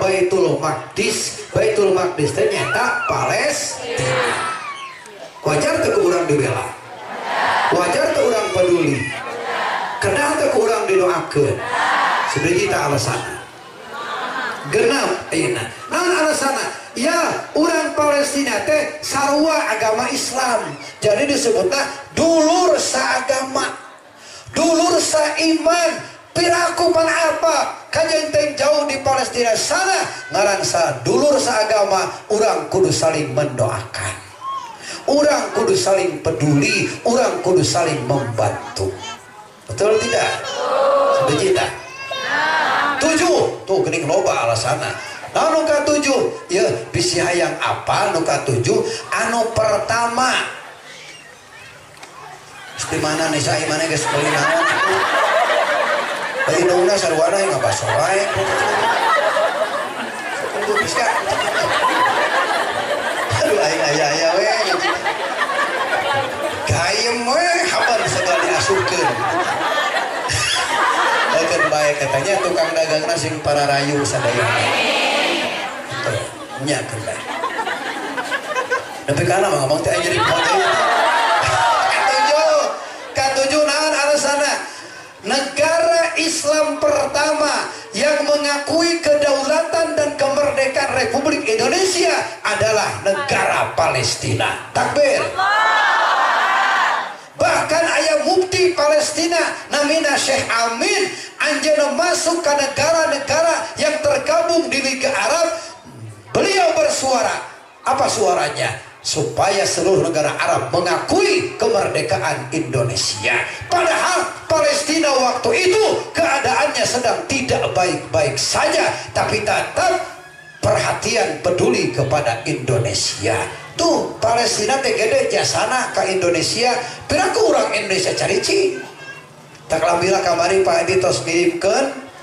Baitul Maqdis. Baitul Maqdis teh nyaeta Palestina. Wajar teu ku urang dibela? Wajar teu urang peduli? Kedah teu ku urang didoakeun? Sebenarnya kita alasanna. Genap ayeuna. Naon alasanna? Ya, urang Palestina teh sarua agama Islam. Jadi disebutna dulur saagama, dulur saiman. Piraku pan apa kajen jauh di Palestina sana ngaran sa dulur saagama, urang kudu saling mendoakan, urang kudu saling peduli, urang kudu saling membantu. Betul tidak? Sebejita tujuh tuh gening loba alasana. Nah, nu katujuh ya bisi hayang apa? Nu katujuh, anu pertama di mana nih saya mana geus meuli naon? Indungna sarwana yang ngabaso wae. Bisa. Aduh, aing aya-aya we. Gayem we haban segala diasupkeun. Keun bae katanya tukang dagangna sing para rayu sadayana. Tuh, nya keun bae. Nepi kana mah ngomong teh jadi kode. Katujuh, katujuh naon alasanna? Negara Islam pertama yang mengakui kedaulatan dan kemerdekaan Republik Indonesia adalah negara Palestina. Takbir. Bahkan aya mufti Palestina namina Syekh Amin, anjeunna masuk ke negara-negara yang tergabung di Liga Arab. Beliau bersuara. Apa suaranya? Supaya seluruh negara Arab mengakui kemerdekaan Indonesia. Padahal Palestina waktu itu keadaannya sedang tidak baik-baik saja, tapi tetap perhatian peduli kepada Indonesia. Tuh Palestina teh gede jasana ke Indonesia. Piraku orang Indonesia carici. Tak alhamdulillah kamari Pak Edi tos ngirimkeun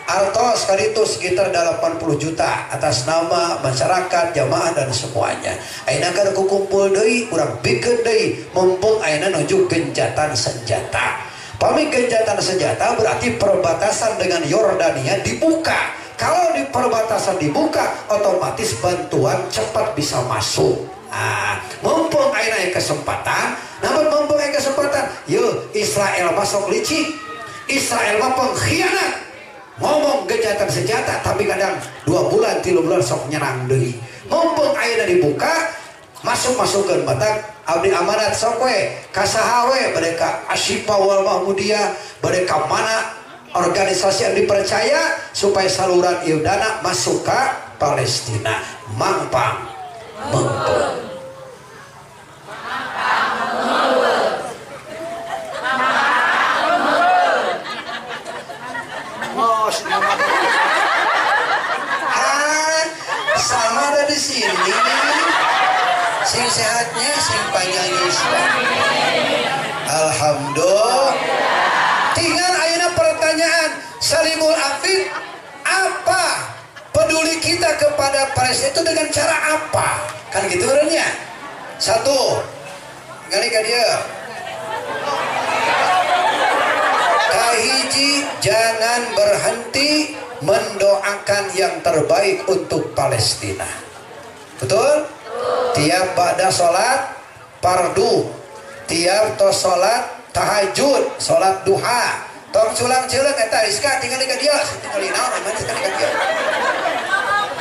artos kali itu sekitar 80 juta atas nama masyarakat, jamaah dan semuanya. Ayeuna kan kukumpul deui, urang bikeun deui, mumpung ayeuna nuju gencatan senjata. Pami gencatan senjata berarti perbatasan dengan Yordania dibuka. Kalau di perbatasan dibuka, otomatis bantuan cepat bisa masuk. Nah, mumpung ayeuna aya kesempatan, namun mumpung aya kesempatan, yuk Israel masuk licik. Israel mah pengkhianat. Ngomong gencatan senjata tapi kadang 2 bulan 3 bulan sok nyerang deui. Mumpung ayeuna dibuka, masuk masukkeun matak abdi amanat sok we ka saha we, bade ka Asyifa wal Mahmudiyah, bade ka mana organisasi yang dipercaya supaya saluran ieu dana masuk ke Palestina. Mangpang mengpeng. Oh, ah, sama ada di sini. Sing sehatnya, sing panjang yuswa. Alhamdulillah. Tinggal ayeuna pertanyaan Salimul Afid, apa peduli kita kepada Palestina itu dengan cara apa? Kan gitu orangnya. Satu, kali ka dia. Kahiji, jangan berhenti mendoakan yang terbaik untuk Palestina. Betul? Tiap pada sholat fardu, tiap tos sholat tahajud, sholat duha, tong culang ceuleng eta Rizka tinggal ka dia, tinggal naon emang sekali ka dia.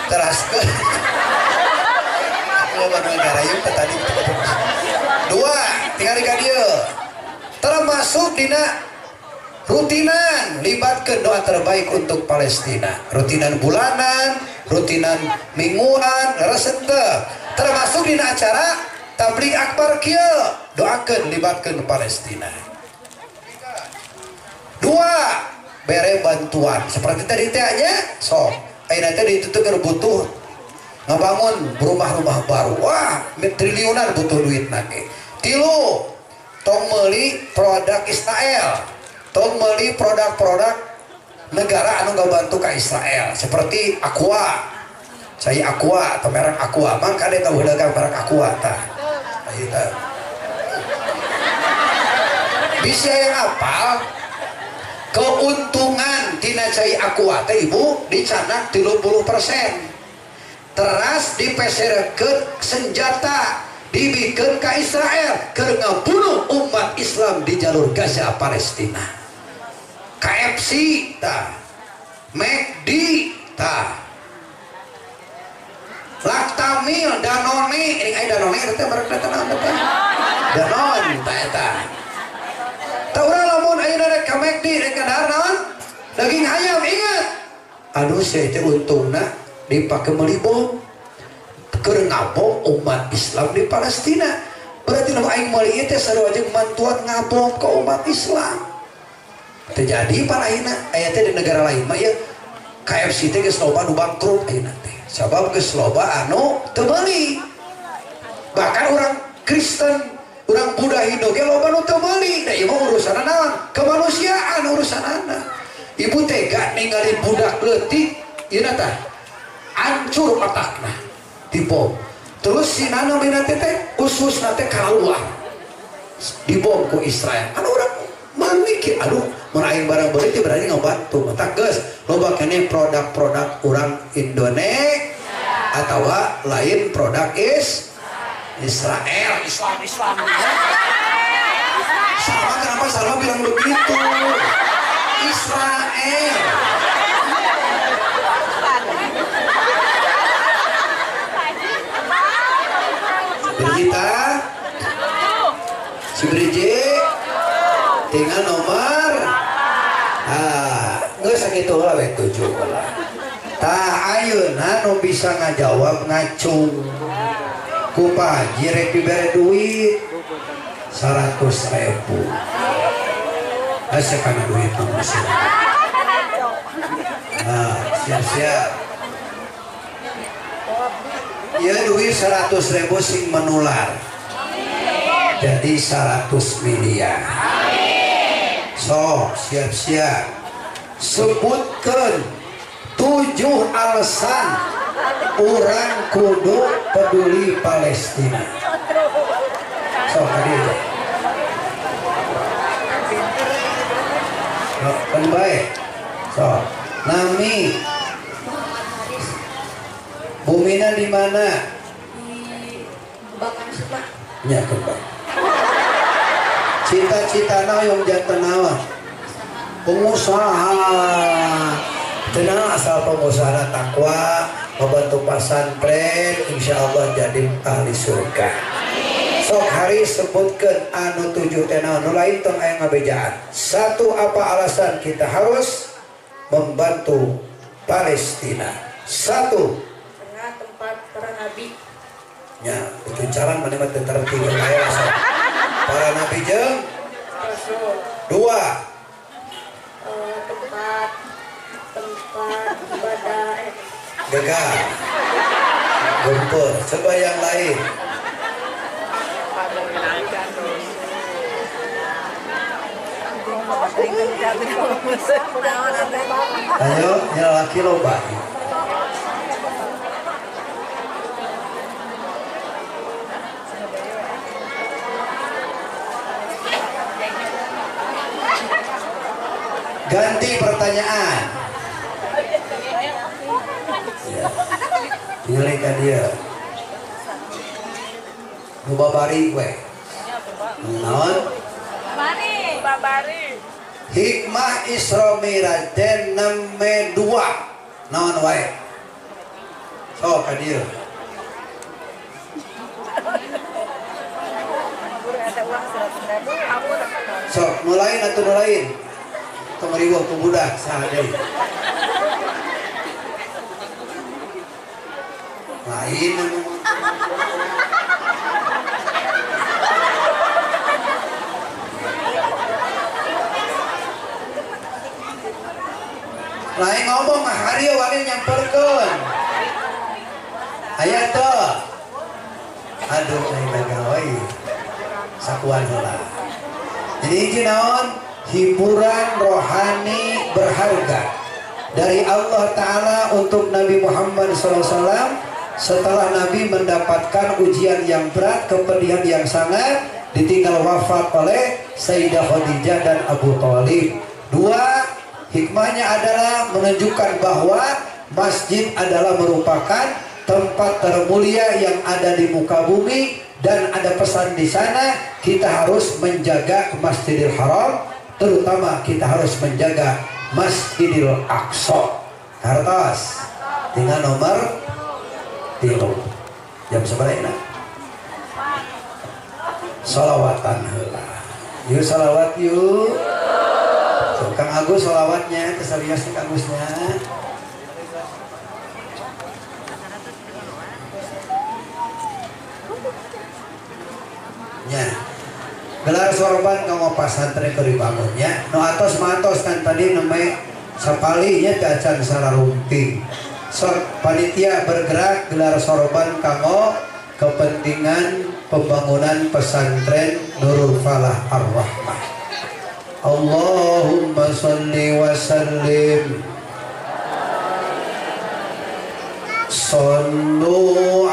Teraskeun. Aku mah garayu tadi. Dua, tinggal ka dia. Termasuk dina rutinan libatkan doa terbaik untuk Palestina, rutinan bulanan, rutinan mingguan, resente, termasuk dina acara tabligh akbar kieu, doakan libatkan Palestina. Dua, bere bantuan seperti tadi teh nya sok ayeuna teh ditutup butuh ngebangun rumah-rumah baru, wah triliunan butuh duit nage. Tilu, tong meuli produk Israel, tong meuli produk-produk negara anu bantu ke Israel seperti Aqua, saya Aqua atau merek Aqua, mang kade tahu dagang merek Aqua tah. Ayo bisa yang apal keuntungan Ngan tina cai aqua teh ibu dicanak 30%. Teras dipeserkeun senjata dibikeun ka Israel keur ngabunuh umat Islam di jalur Gaza Palestina. KFC tah, McD tah, Lactamil, Danone, ini aya Danone eta teh merek teh naon teh? Danone tah eta. Tah urang lamun ayeuna rek ka McD rek dahar naon? Daging ayam ingat. Aduh sia teh untungna dipake meuli bom keur ngabom umat Islam di Palestina. Berarti lamun aing meuli ieu teh sarua jeung mantuan ngabom ka umat Islam. Terjadi pan ayeuna aya teh di negara lain mah ieu KFC teh geus loba nu bangkrut ayeuna teh. Sabab geus loba anu teu meuli. Bahkan orang Kristen, orang Buddha Hindu ge loba nu teu meuli. Da ieu mah urusanna naon? Kemanusiaan urusanana. Ibu tega ningali budak leutik ieu tah hancur otakna dibom. Terus si nana mina teh ususna teh kaluar dibom ku Israel. Anu urang mikir aduh mun aing barang beuli teh berarti ngabantu. Matak geus loba keneh produk-produk urang Indonesia atawa lain produk is Israel. Islam Islam. Sama kenapa Salma bilang begitu? Israel. Berita si Bridget tinggal nomor geus sakitu lah we 7 lah. Tah ayeuna nu bisa ngajawab ngacung ku Pak Haji rek dibere duit 100.000. Asa kana duit mah masih. Nah, siap-siap. Ya duit 100.000 sing menular. Jadi 100 miliar. So, siap-siap. Sebutkan 7 alasan orang kudu peduli Palestina. So, tadi aja. So, kan baik. So, Nami. Bumina di mana? Di Bakan Sukma. Ya, kembali. Cita-cita yang jantan nawa. Pengusaha. Tenang asal pengusaha takwa, membantu pesantren, insya Allah jadi ahli surga. Sok hari sebutkan anu 7 tenang, nu lain tong aya ngabejaan. 1, apa alasan kita harus membantu Palestina? 1. Karena tempat para nabi. Ya, ucuncaran mana mah teu terti aya sok. Para nabi jeung rasul. 2. Tempat ibadah. Gagal. Gempur. Coba yang lain. Ayo, yang laki loba. Ganti pertanyaan. Ya. Tinggalkan dia. Nu babari we. Naon? Babari. Hikmah Isra Mi'raj teh 62. Naon wae? Sok ka dieu. Sok nu lain atuh nu lain. Tong riweuh ku budak saha deui. Lain anu. Lain ngomong mah hari wani nyamperkeun. Aya teu. Aduh aing gawe. Sakuan heula. Jadi hiji naon? Hiburan rohani berharga dari Allah Ta'ala untuk Nabi Muhammad SAW setelah Nabi mendapatkan ujian yang berat, kepedihan yang sangat, ditinggal wafat oleh Sayyidah Khadijah dan Abu Thalib. 2, Hikmahnya adalah menunjukkan bahwa masjid adalah merupakan tempat termulia yang ada di muka bumi dan ada pesan di sana, kita harus menjaga Masjidil Haram, terutama kita harus menjaga Masjidil Aqsa. Kartos dengan nomor 3. Jam seberapa? Salawatan heula. Yuk, salawat yuk. Tuh, Kang Agus salawatnya, keserius nih Kang Agusnya. Nya. Gelar sorban kanggo pasantren keur dibangun nya. Nu atos mah atos kan tadi nembe sapali nya teh acan sararumping. Sok panitia bergerak gelar sorban kanggo kepentingan pembangunan pesantren Nurul Falah Ar-Rahmah. Allahumma salli wa sallim. Sallu